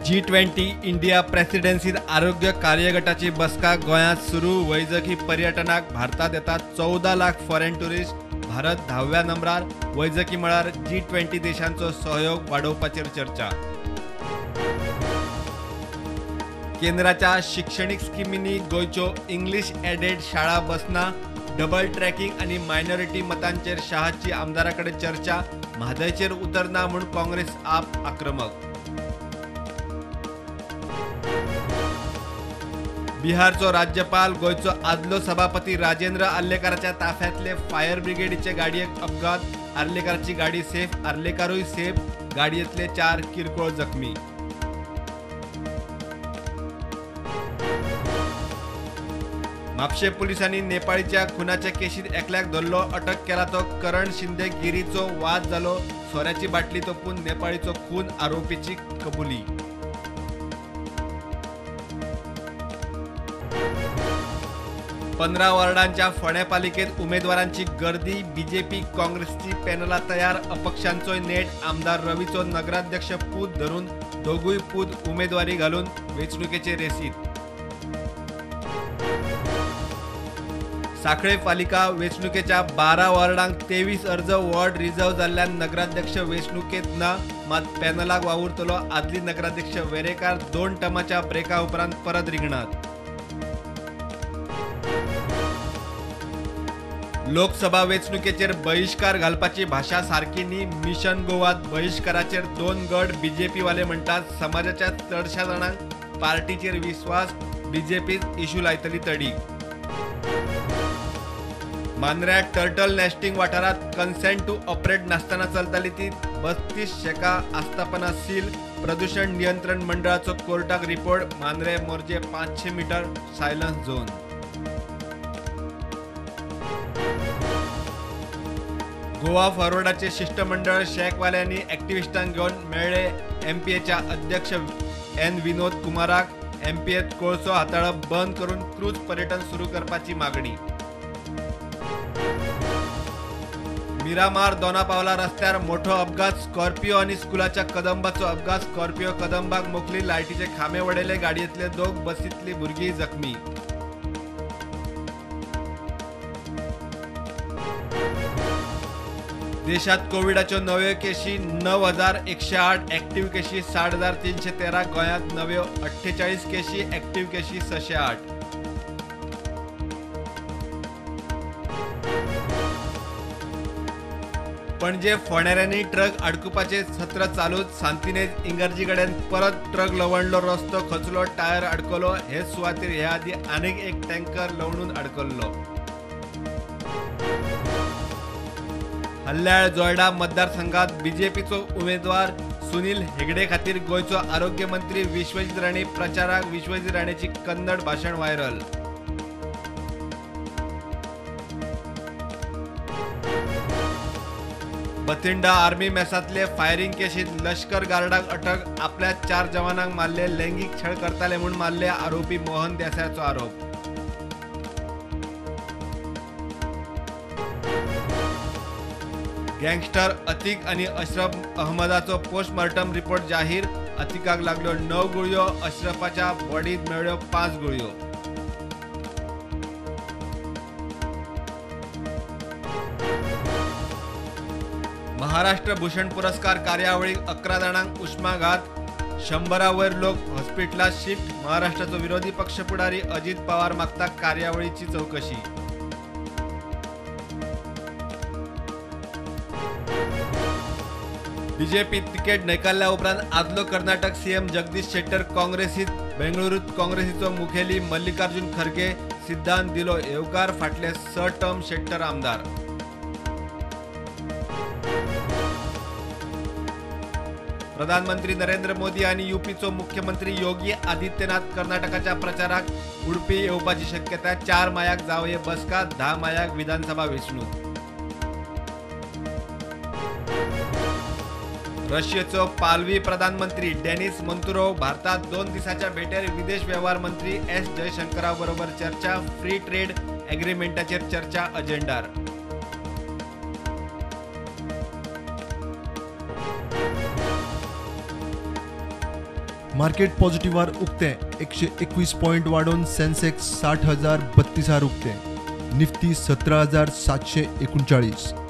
G20 India प्रेसिडेन्सीत आरोग्य कार्यगटाची बसका गोंयांत सुरू. वैजकी पर्यटनाक भारतात येतात 14 लाख फॉरेन टुरिस्ट. भारत 10व्या नंबरार. वैजकी मळार G20 देशांचो सहयोग वाडोवपाचेर चर्चा. केंद्राच्या शिक्षणीक स्किमींनी गोंयच्यो इंग्लीश एडेड शाळा बसना. डबल ट्रॅकिंग आनी मायनॉरिटी मतांचेर शहाची आमदारा कडेन चर्चा. म्हादयचेर उतरना म्हूण काँग्रेस आप आक्रमक. बिहारचो राज्यपाल गोंयचो आदलो सभापती राजेंद्र आर्लेकाराच्या ताफ्यांतले फायर ब्रिगेडीचे गाडयेक अपघात. आर्लेकाराची गाडी सेफ, आर्लेकारूय सेफ. गाडयेंतले 4 किरकोळ जखमी. म्हापशें पुलिसांनी नेपाळीच्या खुनाच्या केशीत एकल्याक धरलो. अटक केला तो करण शिंदे गिरीचो. वाद जालो, सोऱ्याची बाटली तोपून नेपाळीचो खून. आरोपीची कबुली. पंधरा वॉर्डांच्या फोंडें पालिकेत उमेदवारांची गर्दी. बीजेपी काँग्रेसची पॅनलां तयार. अपक्षांचोय नेट. आमदार रवीचो नगराध्यक्ष पूत धरून दोगूय पूत उमेदवारी घालून वेंचणुकेचे रेसीत. सांखळे पालिका वेंचणुकेच्या 12 वॉर्डांक 23 अर्ज. वॉर्ड रिझर्व जाल्ल्यान नगराध्यक्ष वेंचणुकेत ना, मात पॅनलाक वावुरतलो आदली नगराध्यक्ष वेरेकार 2 टर्माच्या ब्रेका उपरांत परत रिंगणात. लोकसभा वेंचणुकेचेर बहिश्कार घालपाची भाशा सारकी न्ही. मिशन गोवात बहिश्काराचेर 2 गट. बीजेपीवाले म्हणटात समाजाच्या चडशा जाणांक पार्टीचेर विस्वास. बीजेपीच इशू लायतली तडी. मांद्र्या टर्टल नेस्टिंग वाठारांत कन्सेंट टू ऑपरेट नासतना चलताली ती 32 शेका आस्थापना सील. प्रदूषण नियंत्रण मंडळाचो कोर्टाक report. Mandrem Morjim 500 metre silence zone. Goa फॉरवर्डाचे शिष्टमंडळ शेकवाल्यांनी ॲक्टिव्हिस्टांक घेवन मेळ्ळे. एमपीएच्या अध्यक्ष एन विनोद कुमाराक एमपीएत कोळसो हाताळप बंद करून क्रूज पर्यटन सुरू करपाची मागणी. मिरामार दोनापावला रस्त्यार मोठो अपघात. स्कॉर्पियो आनी स्कुलाच्या कदंबाचो अपघात. स्कॉर्पियो कदंबाक मोखली. लायटीचे खांबे वडयले. गाडयेंतले 2 बसींतली भुरगीं जखमी. देशात कोविडाच्यो नव्यो केशी 9108, ॲक्टिव्ह केशी 60,313. गोंयांत नव्यो 48 केशी, ॲक्टिव्ह केशी 608. पणजे फोंडेऱ्यांनी ट्रक आडकुपाचे सत्र चालूच. सांतिनेज इंगर्जी कडेन परत ट्रक लवणलो. रस्तो खचलो, टायर अडकलो. हेच सुवातेर ह्या आदीं आनीक एक टँकर लवणून अडकल्लो. हल्ल्याळ जोयडा मतदारसंघात बीजेपीचो उमेदवार सुनील हेगडे खातीर गोंयचो आरोग्य मंत्री विश्वजीत राणे प्रचाराक. विश्वजीत राणेची कन्नड भाशण व्हायरल. बथिंडा आर्मी मेसांतले फायरिंग केशीत लश्कर गार्डाक अटक. आपल्या 4 जवानांक मारले. लैंगिक छळ करताले म्हूण मारले. आरोपी मोहन देसायाचो आरोप. गँगस्टर अतीक आनी अशरफ अहमदाचो पोस्टमार्टम रिपोर्ट जाहीर. अतीकाक लागल्यो 9 गुळयो, अशरफाच्या बॉडीत मेळ्ळ्यो 5 गुळयो. महाराष्ट्र भूषण पुरस्कार कार्यावळीक 11 जाणांक उष्माघात. 100 वयर लोक हॉस्पिटलात शिफ्ट. महाराष्ट्राचो विरोधी पक्ष फुडारी अजित पवार मागता कार्यावळीची चौकशी. बीजेपी तिकेट न्हयकारल्या उपरांत आदलो कर्नाटक सीएम जगदीश शेट्टर काँग्रेसीत. बेंगळुरूत काँग्रेसीचो मुखेली मल्लिकार्जुन खरगे सिद्धांत दिलो येवकार. फाटले 6 टर्म शेट्टर आमदार. प्रधानमंत्री नरेंद्र मोदी आनी यूपीचो मुख्यमंत्री योगी आदित्यनाथ कर्नाटकाच्या प्रचाराक उडपी येवपाची शक्यता. 4 मायाक जावये बसका, 10 मायाक विधानसभा वेंचणूक. रशियेचो पालवी प्रधानमंत्री डेनिस मंतुरोव भारतात 2 दिसाच्या भेटेर. विदेश व्यवहार मंत्री एस जयशंकरा बरोबर चर्चा. फ्री ट्रेड एग्रीमेंटाचेर चर्चा अजेंडार. मार्केट पॉझिटिव्हार उक्ते 121 पॉईंट वाडोवन सेन्सेक्स 60,032 उक्ते, निफ्टी 17,739.